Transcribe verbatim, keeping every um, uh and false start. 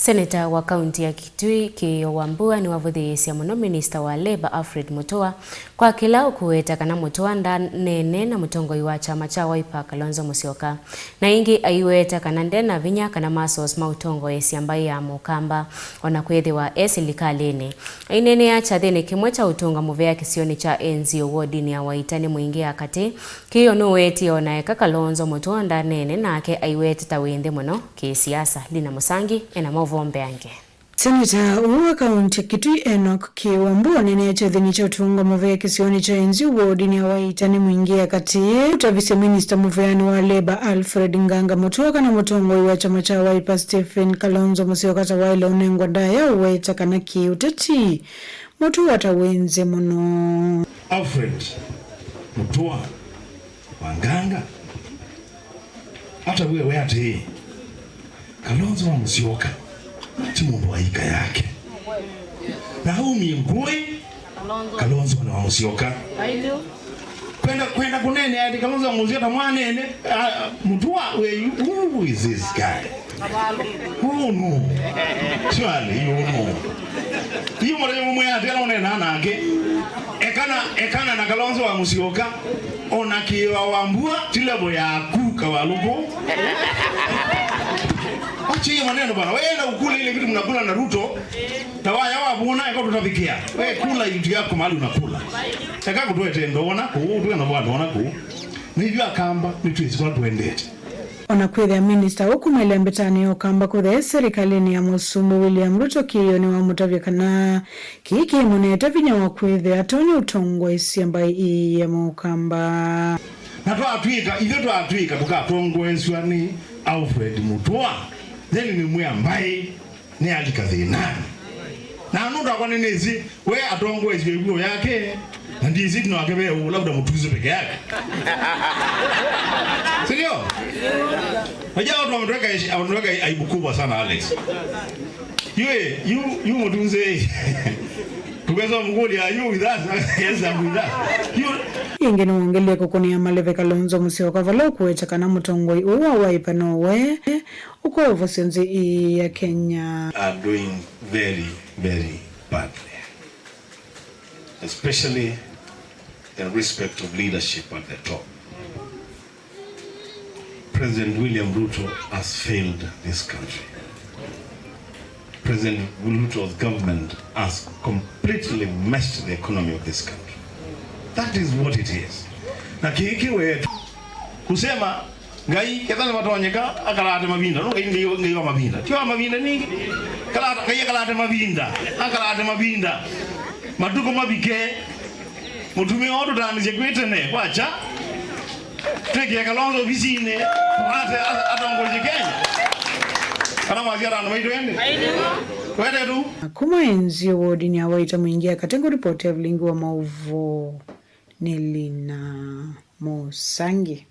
Seneta wa kaunti ya Kitui, Kĩĩo Wambua, nĩwavũthĩĩsya mũno minista wa Labour, Alfred Mutua, kwa kĩla ũkũweta kana Mutua ndaneene na mũtongoi wa kyama kya Wiper, Kalonzo Musyoka. Na ĩngĩ aiweta kana nde na vinya kana muscles ma ũtongoesya mbaĩ ya Mũkamba, o na kwĩthĩwa e silikalĩnĩ. Aineenea kyathĩnĩ kĩmwe kya ũtũnga mũvea kĩsionĩ kya Enzio wodinĩ ya Waitanĩ Mwingĩ ya Katĩ, Kĩĩo nũwetie o na eka Kalonzo Mutua ndaneene nake aiwete ta wĩ nthĩ mũno kĩ-siasa. Lina Mũsangi ena maũvoo mbeange. Seneta ũũ wa kaunti ya Kitui, Enock Kĩĩo Wambua, oneenea kyathĩnĩ kya ũtũnga mũvea kĩsionĩ kya Enzio wodinĩ ya Waitanĩ Mwingĩ ya Katĩ, ũtavisye minista mũveanĩ wa Labour, Alfred Nganga Mutua, kana mũtongoi wa kyama kya Wiper, Stephen Kalonzo Musyoka, ta waĩle ũnengwa ndaĩa ũweta kana kĩ-ũteti Mutua ta wĩ nthĩ mũno. Alfred Mutua wa Nganga atawie we atĩĩ, Kalonzo wa Musyoka ti mũndũ wa ika yake. Na aumie ngũĩ, Kalonzo nĩ wa Musyoka. Kwenda, kwenda kũneenea ati Kalonzo wa Musyoka mwanene, ah, Mutua, where you, who is this guy? Oh no. Surely, you know. Yu mũthenya ũmwe ati ala ũneenaa nake. Ekana, ekana na Kalonzo wa Musyoka. Ona Kĩĩo Wambua, ti level yaku, Kawalũkũ. Achie maneno bana. Wewe na ukule ile vitu mnakula na Ruto. Na waya wavuna, eka tutavikia. We kula vitu yako mahali unakula. Eka kũtũetee ndoona kũu, tuwe na bwana ndoona kũu. Na ithuĩ Akamba, nĩtwĩsĩ kwa twendete. O na kwĩthĩa minista ũũ kuma ĩlembetanĩ ya Ũkamba kũthea serikalĩnĩ ya Mũsumbĩ William Ruto, Kĩĩo nĩwamũtavya kana kĩĩ kĩmũnete vinya wa kwĩthĩa atonya ũtongoesya mbaĩ ĩĩ ya Mũkamba. Na twatw'ĩka, ithyĩ twatw'ĩka tũkatongoesw'a nĩ Alfred Mutua, then nĩmwĩa mbaĩ nĩyalika thĩnanĩ. Na nũndũ wakwa nĩnĩsĩ, we atongoesye ĩvuo yake, na ndĩsĩ ĩtina wake ve ũ, labda mũtusu peke yake. Si ndio? Unajua watu wametuweka ishi-, wametuweka aibu kubwa sana, Alex. Yue, yu, yu mũtusu. Tukaweza mkulia, you with us, yes, I'm with us. You. Ĩngĩ nĩwongelie kũkũnĩa maleve Kalonzo Musyoka vala ũkũweta kana mũtongoi ũũ wa Wiper nowe ũkũovosya nthĩ ĩĩ ya Kenya. Are doing very, very badly, especially in respect of leadership at the top. President William Ruto has failed this country. President Ruto's government has completely messed the economy of this country. That is what it is. Na kĩĩ kĩwetu kusema Ngai, ketha nĩvatonyeka, akalate mavinda. No, Ngai, Ngai, Ngai wa mavinda. Ti wa mavinda ningĩ. Kalata, Ngai akalate mavinda. Akalate mavinda. Matukũ mavike. Mũtumĩa ũũ tũtaanĩsye kwĩ tene, kwakya. Twĩkĩe Kalonzo ovisinĩ. Ate, a-, atongoesye Kenya. Kana mwasya andũ maitũ ĩndĩ? Twete tu. Kuma Enzio wodinĩ ya Waitanĩ Mwingĩ ya Katĩ, ngũripoti Evelyn wa maũvoo nĩ Lina Mũsangi.